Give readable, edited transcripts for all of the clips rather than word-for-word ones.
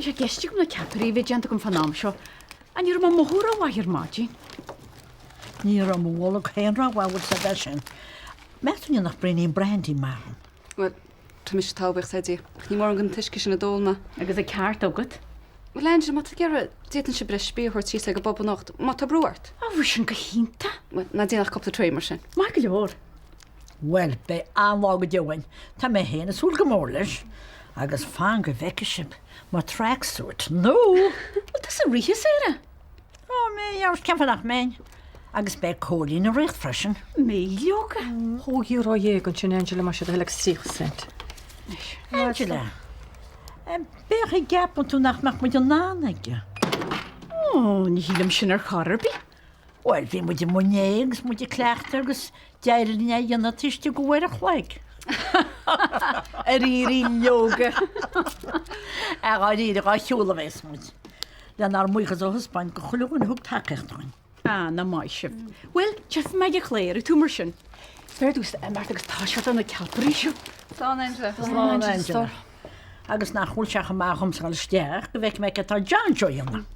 sé i gceist agam na ceapairí a bheith déanta agam fán am seo. Ach ní raibh mé ag mothú rómhaith ar maidin. Ní raibh mo bholg féin rómhaith bhfuil 's agat sin. Meas tú nach braoinín brandy maith orm? Bhuel, tá mise togha buíochas le Dia. Ach ní mórán den t-uisce sin a d'ól mé. Agus an ceart agat. Bhuel, Angela, má tá tú ag iarraidh, d'fhéadfainnse breis bia a thabhairt síos ag an bpub anocht, má tá brú ort. Á, bheadh sin go hiontach. Bhuel, ná déan ach cúpla tray mar sin. Maith go leor. Bhuel, beidh an-lá go deo againn. Tá mé féin ag súil go mór leis. Agus fan go bhfeicfidh sibh mo tracksuit nua! Bhfuil tusa ag rith, a Sarah? Ó, mé, dheabhas, cén fáth nach mbeinn? Agus beidh Cóilín ag rith freisin. Mé, leoga. €2 ansin, Angela, más é do thoil agus 30 cent. Angela, b'é an chaoi a gceapann tú nach mbeadh muid in ann aige? Ó, ní shílim sin ar chor ar bith. Bhuel, bhí muid amuigh inné agus muid ag cleachtadh agus d'éirigh linn é a dhéanamh taobh istigh d'uair an chloig. Ar éirigh leoga. A dháiríre, dhá shiúl a bheas muid. Lenár mbuíochas a thaispeáint do chuile dhuine a thug tacaíocht dúinn. Ah, nach maith sibh. Bhuel, tiocfaidh mé ag an chlár tú mar sin. B'fhearr domhsa imeacht agus toiseacht ar na ceapairí seo. Slán, Angela. Slán, Angela. Agus nach bhfuil sé chomh maith dhomsa dul isteach go bhfeicfidh mé céard tá John Joe a dhéanamh.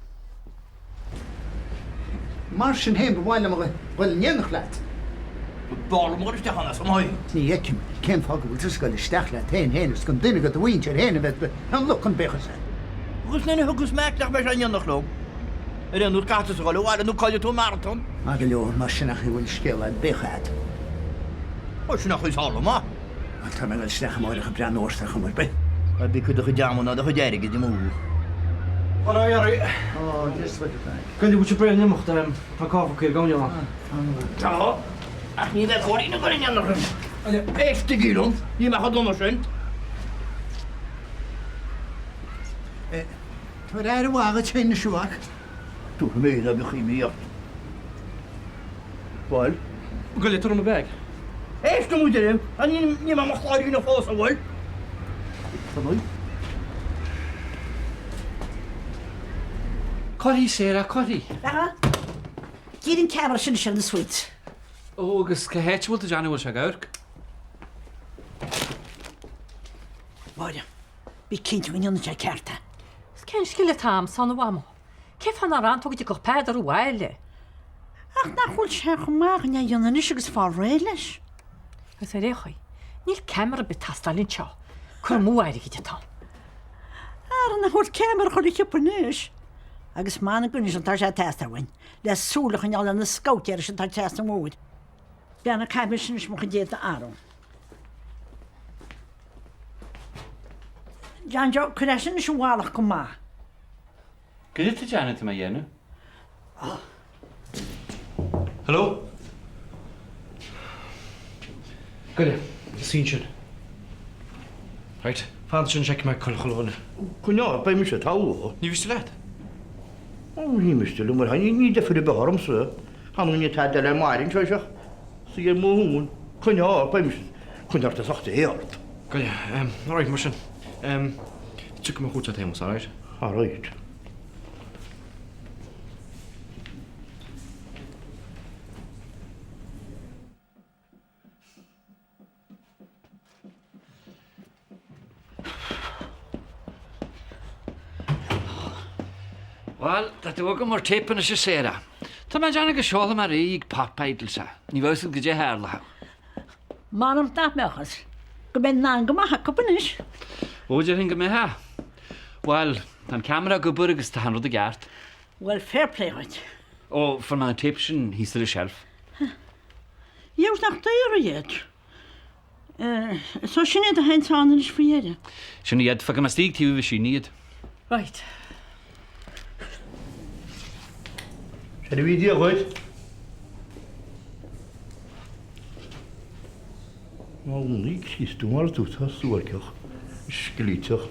Mar sin féin, ba mhaith liom a dhul in éineacht leat. B'fhearr liom a dhul isteach ann as an mbóthar. Ní fheicim cén fáth go bhfuil tusa ag dul isteach leat féin féin is gan duine de do mhuintir féin a bheith ag lucht an bhéachais. Agus nuair a thiocfas Mac nach mbeidh sé in éineacht liom. Ar aon nós, caithfidh tusa a dhul abhaile nó caillfidh tú an maratón. Maith go leor, mar sin an chaoi a bhfuil scéal a'd bíodh a'd. Ó, sin an chaoi is tharla maith. Bhuel, tá mé ag dul isteach amáireach ag breathnú ort ar chuma ar bith. Ná bí cuid do chuid ama ná do chuid airgid amú. Hello, a fhearaí. Ó, Dia duit, a Mhaidhc. Goile, bhfuil sibh réidh le imeacht? Tá caife caol againn ann. Tá, ach ní bheidh Cóilín ag dul in éineacht liom. Éistigí liom, níl mé chomh dona sin. Tabhair aire mhaith dhuit féin anois, a mhac. Tabharfaidh mé, ná bíodh imní ort. Bhuel? Goile, tabhair mo bag. Éist liom, a deirim, níl mé i mo chláiríneach fós, an bhfuil? Fan. Cuirfidh, Sarah, cuirfidh. Aha. Dírigh an ceamara sin ar na sweets. Ó, agus cá háit a bhfuil tú ag déanamh, bhfuil sé ag amharc? Máire, bí cinnte go ndéanann sé ceart é. Is cén scil atá a'msa ann, a Mhamó? Cén fáth nár fhan tú go dtiocfadh Peadar abhaile? Ach nach bhfuil sé chomh maith againn é a dhéanamh anois agus fáil réidh leis? Agus ar aon chaoi, níl ceamara ar bith ag teastáil anseo. Cur amú airgid atá ann. Ara nach bhfuil ceamara chuile shiopa anois? Agus m'anam go anois atá sé ag teastáil uainn, le súil a choinneáil ar na scabhtéirí sin atá trasna an bhóthair. Breathnaigh, caithfidh mise anois mo chuid éadaí a athrú. John Joe, cuir é sin anois i bhfalach go maith. Cad é tá déanamh tá mé a dhéanamh? Hello? Goile, suigh ansin. Right, fan ansin feicfidh mé chuile dhuine. Coinneoidh, beidh mise togha. Ní mhiste leat? Ó, ní miste liom, ní deifir ar bith ormsa. Chan fhuil tada eile ar maidin seo ach suí ar mo thóin. Coinnigh ort, beidh mise. Coinnigh ort is ucht é ort. Goile, alright, mar sin. Tiocfaidh mé chugat a Shéamus, alright? Alright. Bhuel, tá tú agam ar téip anois a Sarah. Tá mé ag déanamh go seolfaidh mé ar aghaidh ag Pop Idols é. Ní bheadh a fhios agat goidé a tharlódh. M'anam nach mbeadh fhios. Go mbeidh an go maith acu anois. Ó, déarfainn go mbeadh. Bhuel, tá an ceamara ag obair agus tá an rud i gceart. Bhuel, fair play dhuit. Ó, fuair mé na téip sin thíos ar an tseilf. Dheabhas nach daor iad. So sin iad a théann ann anois faoi dheireadh. Sin iad. Fágfaidh mé istigh ag taobh an mheaisín iad. Right. Seirbhís Dia dhuit. Má bhunaigh Críost mar tú tá suáilceach, scilíteach.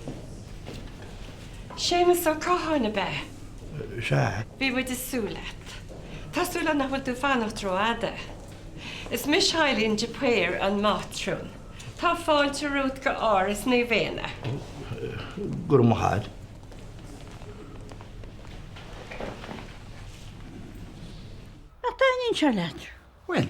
Séamus Ó Catháin, ab ea? Sea. Bhí muid ag súil leat. Tá súil agam nach bhfuil tú ag fanacht rófhada. Is mise Eileen de Paor, an mátrún. Tá fáilte romhat go Áras Naomh Éanna. Go raibh maith agat. Nach dtaitníonn sé leat? Bhuel,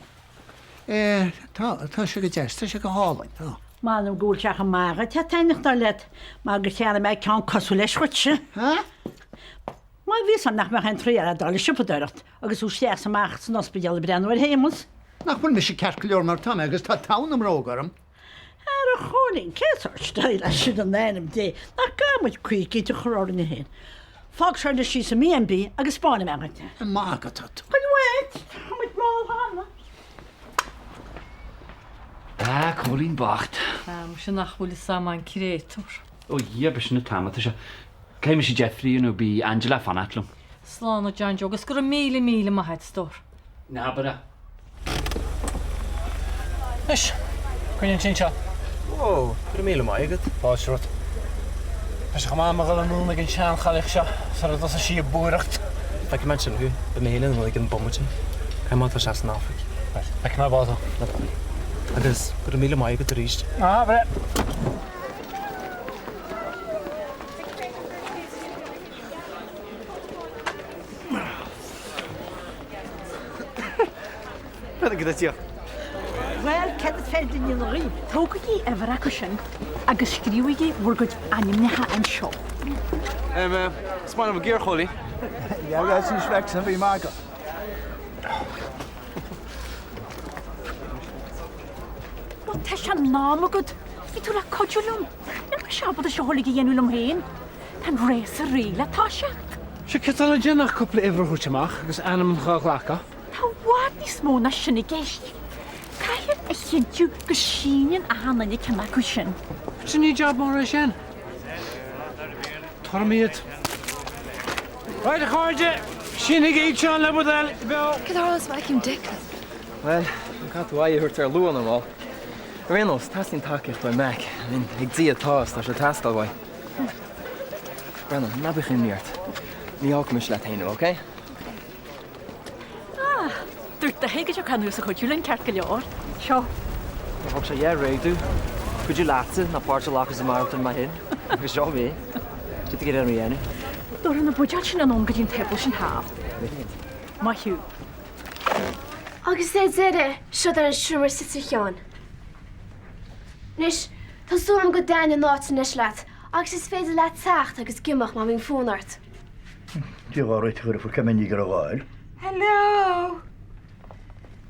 eh, tá, tá sé go deas, tá sé go hálainn, tá. M'anam go bhfuil sé chomh maith agat é taitneachtáil leat mar gur cheannaigh mé ceann cosúil leis dhuitse. Má bhí fhios a'm nach mbeadh aon triail a'd dul ag siopadóireacht agus tú isteach is amach san ospidéal ag breathnú ar Shéamus. Nach bhfuil mise ceart go leor mar atá mé agus tá togha na mbróg orm. Ara a Chóilín, cén sórt style é sin in ainm Dé nach gcaithfidh muid coicís a chur orainn féin. Fág seo anois síos i mB&B agus 'spáinfidh mé dhuit é. Maith agat atá tú. Cuid mhaith, tá muid mall cheana. Ah, Cóilín bocht. Ah, muise nach bhfuil fhios a'm an créatúr. Ó Dhia, b'shin an t-am atá sé. Caithfidh mise deifir nó beidh Angela ag fanacht liom. Slán a John Joe, agus go raibh míle míle maith a't, stór. Ná habair é. Anois, coinnigh an tsin seo. Ó, go raibh míle maith agat. Fáilte romhat. Tá sé chomh maith agam a dhul anonn ag an seanchailleach seo sara dtosaigh sí ag búireacht. Feicfidh mé ansin thú. Beidh mé féin anonn ag an bomaite. Cad é má tá sé san Afraic? Right, feicfidh mé bád thú. No problem. Agus go raibh míle maith agat arís. Ná habair é. Bhuel, céard is féidir a dhéanamh dhaoibh? Tógaigí uimhir acu sin agus scríobhaigí bhur gcuid ainmneacha anseo. Is maith liom an giar, a Chóilín. Bhuel, tá sé in am agat. Bhí tú le cuidiú liom. Níl mise ábalta seo uilig a dhéanamh liom féin. Tá an réasúr réidh le toiseacht. Sea, céard atá le déanamh ach cúpla uimhir a thabhairt amach agus ainm dhá ghlacadh. Tá i bhfad níos mó ná sin i gceist. Caithfear a chinntiú go síneann achan duine ceann acu sin. Sea, ní jab mór é sin. Tabharfaidh mé iad. Right, a chairde, sínigí iad seo le bhur dtoil, beo. Cad a tharla is má fheicim Declan? Bhuel, caithfidh tú aghaidh a thabhairt air luath nó mall. Ar aon nós, teastaíonn tacaíocht uaidh Mac. I mean, ag Dia atá is tá sé ag teastáil uaidh. Breathnaigh, ná bíodh imní ort. Ní fhágfaidh mise leat féin é, ok? Ah, dúirt do go dtiocfá anuas a chuidiú linn, ceart go leor. Seo. Thug sé a dhath réidh domh. Cuidiú leatsa ná páirt a ghlacadh sa maratón mé féin. Agus seo mé. Cad tá tú ag iarraidh orm a dhéanamh? Tabhair na buidéil sin anonn go dtí an tábla sin thall. Maith thú. Agus ar deireadh, seo é an seomra suite a Sheáin. Anois, tá súil agam go dtaitneoidh an áit anois leat agus is féidir leat teacht agus imeacht má bhíonn fonn ort. Dia dhá réiteach ar a fuair Ceimíní ar a gháil. Hello!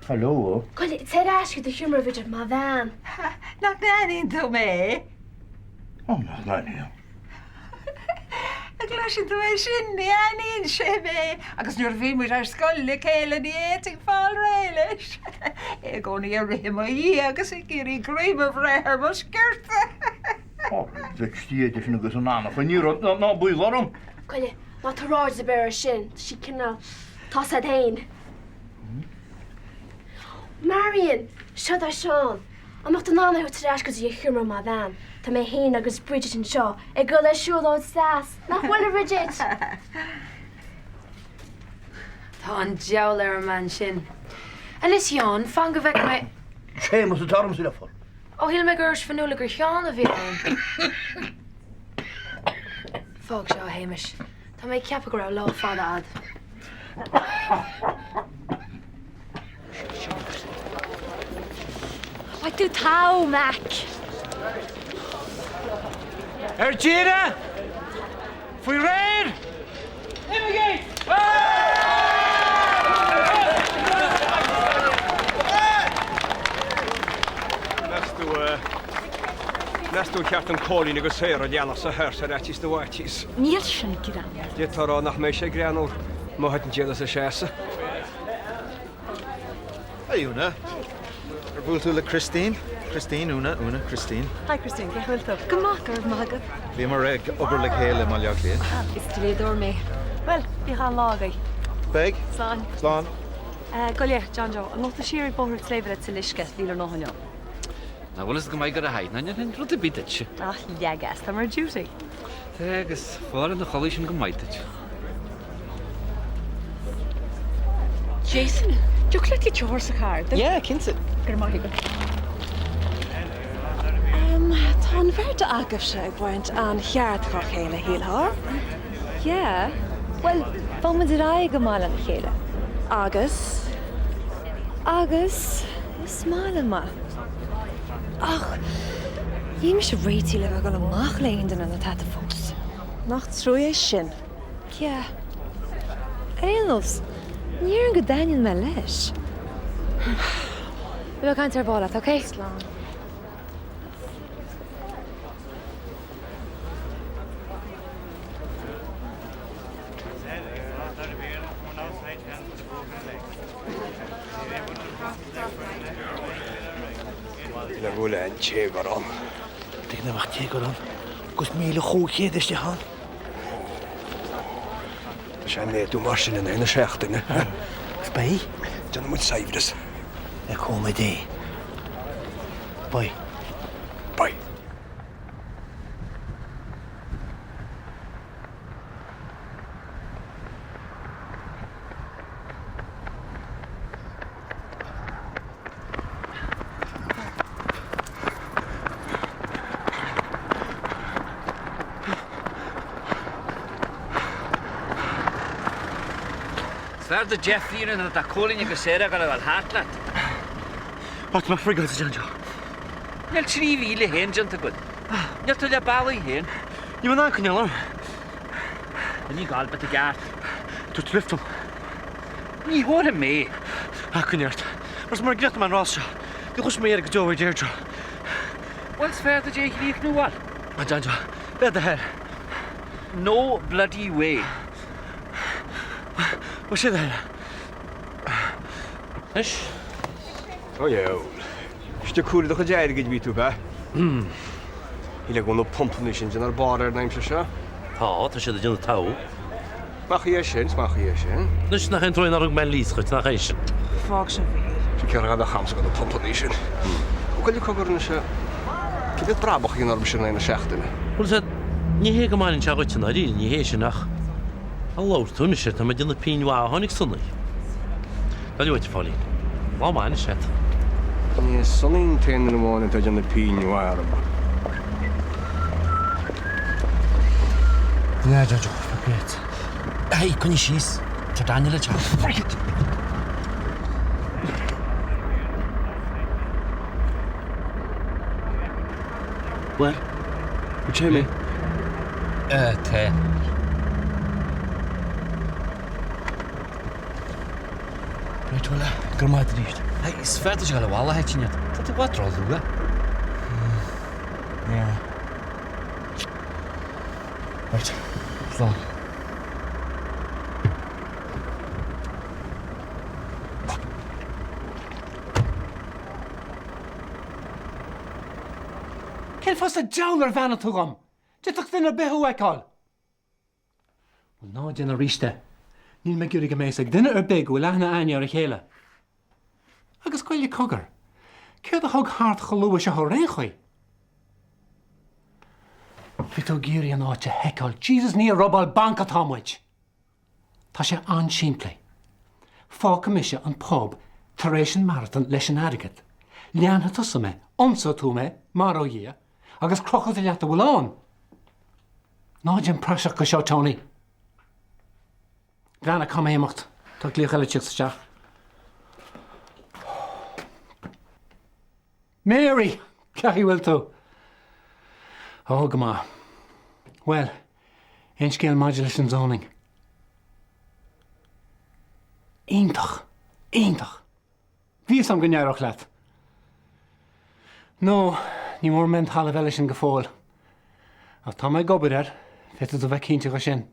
Hello! Gabh ar ais go do sheomra Bridget mo bhean. Nach n-aithníonn tú mé? Ó, nach n-aithním. An gcloiseann tú é sin? Ní aithníonn sé mé. Agus nuair a bhí muid ar scoil le chéile ní fhéadfainn fáil réidh leis. É i gcónaí ag rith i mo dhiaidh agus ag iarraidh greim a bhreith ar mo sciorta. Bheadh stíoide sin agus an anacha ní raibh ná baol orm. Coille, ná tabhair aird ar bith air sin, tá sí cineál, tá 's agat fhéin. Marion, seo é Seán. An mbeadh tú in ann é a thabhairt ar ais go dtí a sheomra mo bhean? Tá mé fhéin agus Bridget anseo ag dul ar siúlóid deas, nach bhfuil a Bridget? Tá an diabhal ar an mbean sin. Anois a Sheáin, fan go bhfeice mé. Séamus atá ormsa le fáil. Ó, shíl mé go raibh Fionnuala gur Sheán a bhí ann. Fág seo, a Shéamais. Tá mé ag ceapadh go raibh lá fada a'd. Beidh tú togha, Mac. Ar deireadh! Faoi réir! Imigí! Meas tú, meas tú ar cheart dom Cóilín agus Sarah a leanacht sa hearse ar fhaitíos na bhfaitíos? Níl sin greannmhar. D'fhéadfá a rá nach mbeidh sé greannmhar má thiteann siad as a seasamh. Hi Úna. Ar bhuail tú le Christine? Christine, Úna, Úna, Christine. Hi Christine, cén chaoi a bhfuil tú? Go maith, go raibh maith agat. Bhíomar ag obair le chéile i mBaile Átha Cliath. Is dlíodóir mé. Bhuel, bíodh an-lá agaibh. Beidh. Slán. Slán. Gabh i leith, John Joe, an ngabhfaidh tú siar ag Bóthar an tSléibhe le tuilleadh uisce, níl ár ndóthain ann. Nach bhfuil fhios go maith gur a thaithin an rud ar bith duitse. Ach leag as, tá mé ar duty. Tá, agus fóireann an chulaith sin go maith duit. Jason, dtiocfadh leat iad seo a chur sa charr dom? Yeah, cinnte. Go raibh maith agat. Tá an bheirt agaibhse ag baint an-cheart dhá chéile, shílfeá. Yeah. Bhuel, bheadh muid ar aghaidh go maith lena chéile. Agus? Agus is maith liom é. Ach. Níl mise réitithe le bheith ag dul amach le aon duine nó tada fós. Nach trua é sin? Yeah. Ar aon nós, ní déarfainn go dtaitníonn mé leis. Beidh mé ag caint ar ball leat, ok? Slán. Le go bhfuil aon téagar ann. Tuige nach mbeadh téagar ann agus 1,500 istigh ann. Tá sé ag méadú mar sin in aghaidh na seachtaine. Agus beidh. Déanfaidh muid saibhreas. Le cúnamh Dé. Beidh. Beidh. Is fearr duit deifir a dhéanamh ná tá Cóilín agus Sarah ag gabháil a dhul thart leat. Tá mé frigáilte John Joe. Níl 3,000 féin déanta agat. Níl tú leath bealaigh féin. Níl mé in ann coinneáil orm. Ní gá beidh tú i gceart. Tabhair lift dom. Ní thabharfaidh mé. Ah, coinnigh ort. Mar is mura gcríochnóidh mé an rás seo, ní chloisfidh mé air go deo ar Deirdre. Bhuel, is fearr duit é a chríochnú, bhuel. Ah, John Joe, le do thoil. No bloody way. Bhuel, sé do thoil. Anois. Ó dheabhail. Istigh ag comhaireamh do chuid airgid a bhí tú, ab ea? Shílfeá go bhfuil na pumpanna sin ag déanamh barr ar an aimsir seo. Tá, tá siad ag déanamh togha. Maith é sin, is maith é sin. Anois nach é an trua nár thug mé an lease dhuit, nach é sin? Fág sin, a Mhíchíl. Sin céard a bheadh a'msa do na pumpanna sin. Ó goile cogar anois, cé mhéad brabach a dhéanann orm sin in aghaidh na seachtaine? Bhuel, sea, ní hé go mbaineann sé dhuit i ndáiríre, ní hé sin ach a labhair tú anois air, tá mé ag déanamh pingin mhaith ó tháinig Sonny. Gabh uait, a Phóilín. Lá maith anois leat. Ní hé Sonny an t-aon duine amháin atá ag déanamh pingin mhaith orm. Yeah, John Joe, you're great. Hey, coinnigh síos. Tá Daniel ag teacht. Freak it! Bhuel, cad é mé? Eh, tá. Right, bhuel, go raibh maith agat arís. Hey, is fearr duit a ghabháil abhaile, a Chaitlín. Tá tú i bhfad ró-luath. Yeah. Right, slán. Cén fáth sa diabhal ar bheannaigh tú dhom? D'fhéadfadh duine ar bith thú a fheiceáil. Bhuel, ná déan arís é. Níl mé ag iarraidh go mbeidh fhios ag duine ar bith go bhfuil aithne a'ainne ar a chéile. Agus goile cogar, céard a thug thart chomh luath seo ar aon chaoi? Bhí tú ag iarraidh an áit a sheiceáil. Jesus, ní ag robáil banc atá muid! Tá sé an-simplí. Fágfaidh mise an pub tar éis an marathon leis an airgead. Leanfaidh tusa mé, ionsóidh tú mé, mar ó Dhia, agus crochfaidh tú leat a bhfuil ann! Ná déan praiseach de seo, Tony. Breathnaigh, caithfidh mé imeacht. Tá glaoch eile ag tíocht isteach. Mary! Cén chaoi a bhfuil tú? Ó, go maith. Bhuel, aon scéal maidir leis an zoning? Iontach! Iontach! Bhí fhios a'm go n-éireodh leat. No, ní bhfuair mé an talamh eile sin go fóill. Ach tá mé ag obair air, féadfaidh tú bheith cinnte de sin.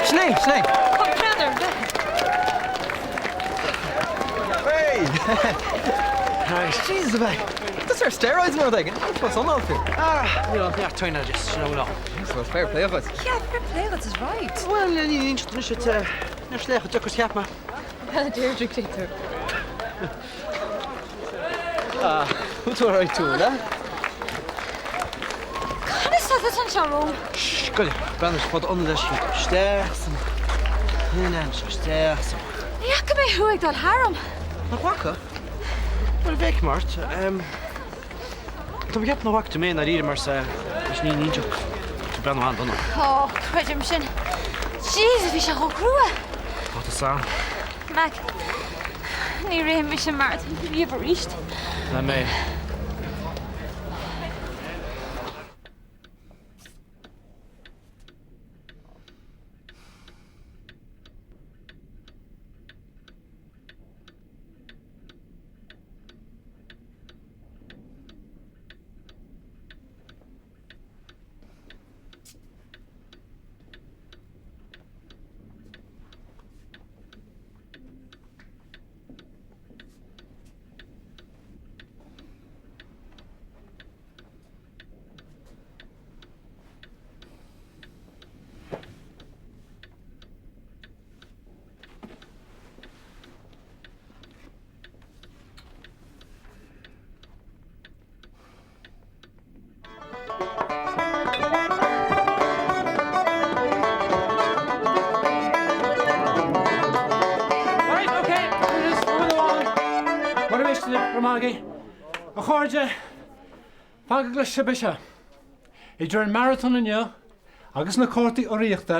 Sin é, sin é. Tá plean ar bith. Hey! Jesus, a bheith. Tá ar steroids nó rud éigin. Tá san ann fiú. Ah, níl an neart traenáil just sin ó lá. Well, fair play dhuit. Yeah, fair play dhuit is right. Well, ní inseacht anois it níor sléach a deocair cheap mé. Well, Deirdre, Deirdre. Ah, tú ar tú, le? Conas tá tusa anseo romham? Shh, goile, breathnaigh, fad ionad leis sin. Isteach san. Níl aon seo, isteach san. Ní fhaca mé thú ag dul tharam. Nach bhfaca? Bhuel, bheadh Mart. Tá mé ag ceapadh nach bhfaca tú mé i ndáiríre mar sa leis ní nídeach. Tá breathnú an-dona. Ó, creidim sin. Jesus, bhí sé chomh crua. Tá tú san. Mac, ní rithfidh mise marathon riamh arís. Ná mé. Right, okay, moving along. Mura miste libh, go raibh maith agaibh. A chairde, fan go gcloisfidh sibh é seo. Idir an marathon inniu agus na cártaí urraíochta,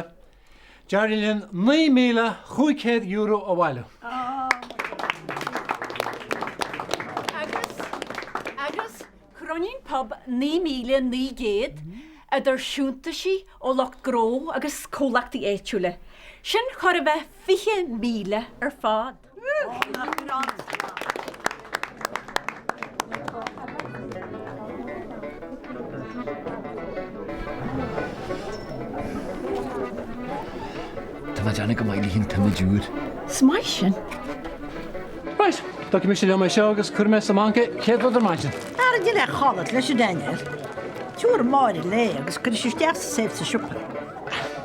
d'éirigh linn €9,500 a bhailiú. Agus, agus, chruinnigh an pub 9,900 idir siúntaisí ó lucht gnó agus comhlachtaí áitiúla. Sin chóir a bheith 20,000 ar fad. Tá mé ag déanamh go maith le an t-ionad úr. Is maith sin. Right, tógfaidh mise liom é seo agus cuirfidh mé sa mbanc é chéad rud ar maidin. Ara níl aon chodladh leis a Daniel. Tabhair Máire léi agus cuirfidh sí isteach sa safe sa siopa.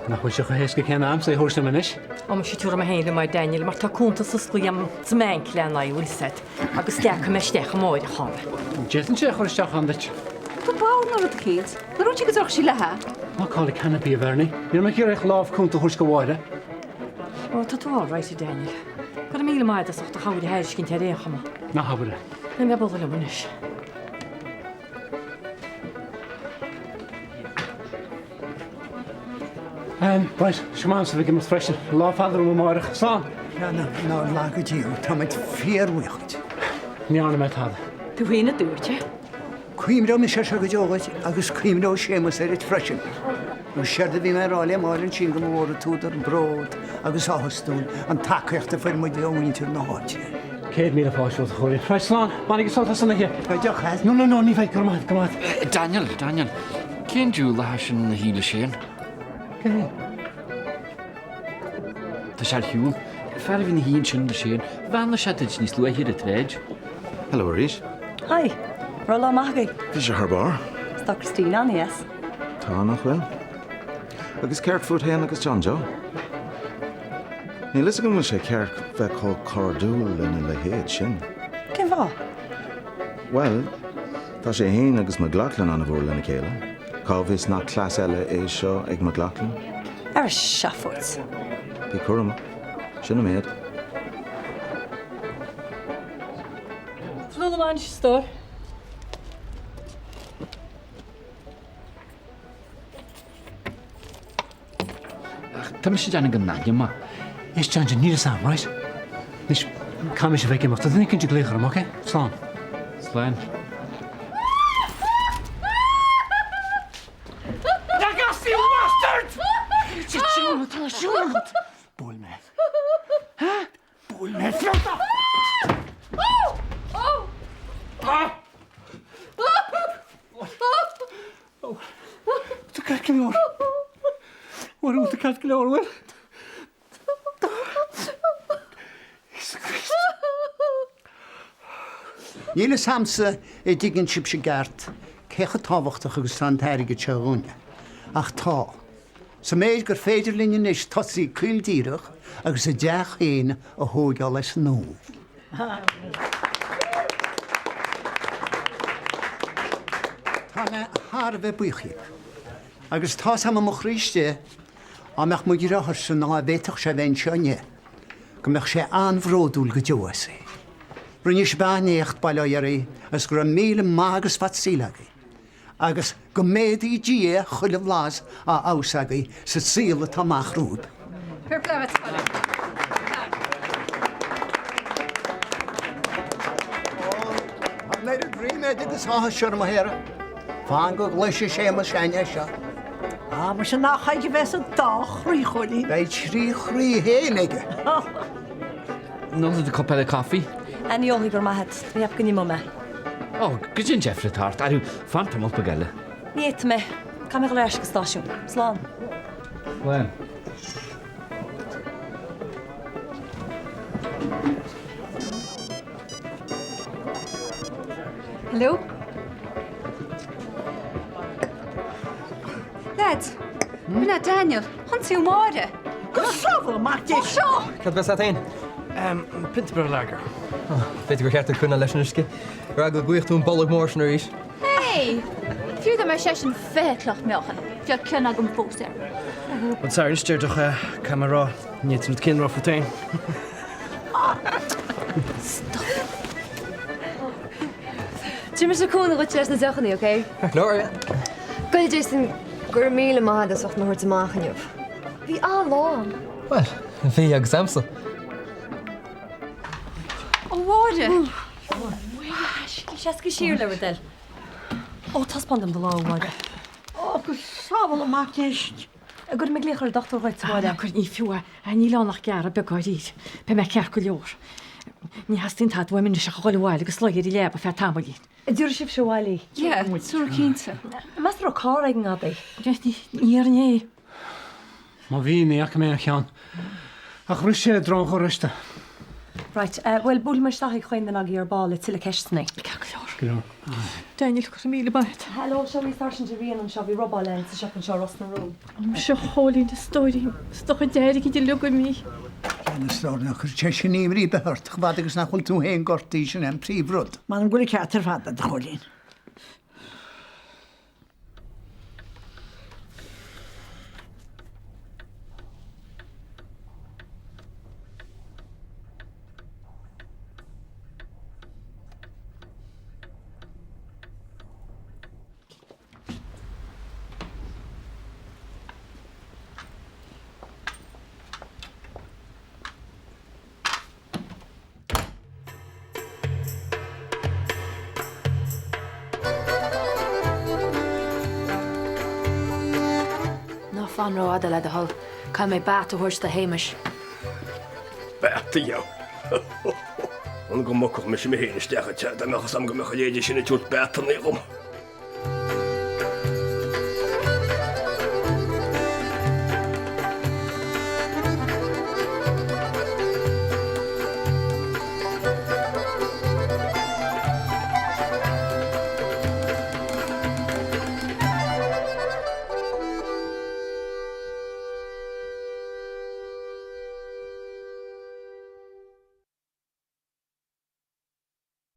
Nach bhfuil sé chomh héasca céanna a'msa é a thabhairt liom anois? Ó muise tabharfaidh mé féin liom é Daniel mar tá cuntas osclaithe agam sa mbanc lena aghaidh, bhfuil 'fhios a'd, agus leagfaidh mé isteach amáireach ann é. D'fhéadfainnse é a chur isteach ann duit. Tá ball nó rud eicínt. Nuair a dúirt sí go dtabharfadh sí léi é. Ná call it canopy, a Bhernie. Ní raibh mé ag iarraidh ach lámh cúnta a thabhairt go Mháire. Ó tá tú all right, a Daniel. Go raibh míle maith agat as ucht do chabhair a thairiscint ar aon chuma. Ná habair é. Beidh mé ag bualadh liom anois. Right, seo m'amsa bheith ag imeacht freisin. Lá fada romham amáireach. Slán! Nár laga Dia thú, tá muid fíorbhuíoch duit. Ní dhearna mé tada. Tú féin a dúirt é. Cuimhneoidh mise air seo go deo dhuit agus cuimhneoidh Séamus air freisin. Nó séard a bhí mé a rá le Máire ansin go mba mhór an t-údar bród agus áthas dúinn an tacaíocht a fuair muid ó mhuintir na háite. 100,000 fáilte romhat a Chóilín. Right, slán! Bainigí sult as an oíche. Beidh deoch agat? No, no, no, ní bheidh, go raibh maith agat, go raibh maith agat. Daniel, Daniel, cén diabhal é sin ina shuí le Shane? Cé hé? Tá sé ar shiúl. Fear a bhí ina shuí ansin le Shane, bheannaigh sé duit níos luaithe ar an tsráid. Hello arís. Hi. Raibh lá maith agaibh? Bhí sé thar barr. Is tá Christine an-deas. Tá, nach bhfuil? Agus céard fút fhéin agus John Joe? Níl fhios agam an bhfuil sé ceart bheith chomh cairdiúil lena leithéid sin. Cén fáth? Bhuel, tá sé fhéin agus McLaughlin an-mhór lena chéile. Cá bhfios nach cleas eile é seo ag McLaughlin? Ar seafóid. Bí cúramach. Sin an méid. Slán amháin, a stór. Ach tá mise ag déanamh go n-aithneoidh mé. Éist John John, níl fhios a'm, right? Anois, caithfidh mise a bheith ag imeacht. Tá duine éicint ag glaoch orm, ok? Slán. Slán. Legacy bastard! Tá ar siúl agat! Buail mé. Buail mé fionnta! Tá ceart go leor. Bhfuil tú ceart go leor, bhfuil? Níl fhios a'msa a' dtuigeann sibhse i gceart cé chomh tábhachtach agus tá an t-airgead seo dhúinne. Ach tá. Sa méid gur féidir linn anois tosaí caol díreach agus a dteach féin a thóigeáil as an nua. Tá mé thar a bheith buíoch dhíbh. Agus tá's a'm i mo chroí istigh, á mbeadh mo dhriotháirse nó á bhféadfadh sé a bheith anseo inniu, go mbeadh sé an-bhródúil go deo asaibh. Rinne sibh an-éacht, bail ó Dhia oraibh, agus go raibh míle maith agus fad saoil agaibh. Agus go méadaí Dia chuile bhlas á fheabhas agaibh sa saol atá amach romhaibh. Fair play duit, Colin. Tá an oiread ríméid agus áthais orm, a Shéara. Fan go gcloisfidh Séamus Aine é seo. Á, muise nach aige a bheas an dá chroí, Chóilín. Beidh trí chroí fhéin aige. An ólfaidh tú cup eile caife? Ní ólfaidh, go raibh maith agat. Ní cheapaim go n-imeoidh mé. Ó, goidé an deifir atá ort? Arú, fan tamall beag eile. Ní fhéadfaidh mé. Caithfidh mé dul ar ais ag an stáisiún. Slán. Slán. Hello? Lads, b'in é Daniel. Ionsaíodh Máire. Go sábhála mac Dé seo! Cad bheas a't fhéin? Pionta beag lager. B'fhéidir gur cheart duit coinneáil leis an uisce. Ar eagla go bhfuighfidh tú an bolg mór sin arís. Hey! Fiú dá mbeadh seisean 20 cloch meáchain, bheadh cion agam fós air. Bhuel, sorry, anois deir do caithfidh mé a rá, ní fhéadfainn rud céanna a rá fút fhéin. Stop. Tabharfaidh mise cúnamh dhuit leis na deochanna, ok? Go leor, yeah. Bhuel, Jason, go raibh míle maith agat as ucht mé a thabhairt amach inniu. Bhí an-lá a'm. Bhuel, bhí agus a'msa. Ó, Mháire! Seascaigí siar le bhur dtoil. Ó, taispeáin dom do lámh, a Mháire. Ó, go sábhála mac Dé sinn. An gcuirfidh mé glaoch ar an dochtúir dhuit, a Mháire? Ná cuir, ní fiú é. Níl ann ach gearradh beag dáiríre. Beidh mé ceart go leor. Ní theastaíonn tada uaim anois ach a dhul abhaile agus luí ar an leaba feadh tamaillín. An dtabharfaidh sibhse abhaile í? Yeah, tabhair cinnte. Meas tú an raibh carr ag an ngadaí? Ní déarfainn é. Má bhí, ní fhaca mé aon cheann. Ach rith sé i dtreo an gharáiste. Right, bhuel, buailfidh mé isteach ag chaon duine agaibh ar ball le tuilleadh ceisteanna. Ceart go leor. Go leor. Daniel, go raibh míle maith agat. Hello, seo í Sáirsint Rían anseo, bhí robáil ann sa siopa anseo, Ros na Rún. Muise a Chóilín, a stóirín, is do chuid airgid uilig imithe. Déan a stór, ná cuir sé sin imní ar bith ort, chomh fada agus nach bhfuil tú féin gortaithe, sin é an príomhrud. M'anam go bhfuil an ceart ar fad agat, a Chóilín. Ná fan rófhada le do thoil. Caithfidh mé beart a thabhairt do Shéamais. Beart a dheabhail. An go mbogfadh mise mé féin isteach i dteach dá mbeadh fhios a'm go mbeadh a leithéide sin ag tabhairt beartanna dhom.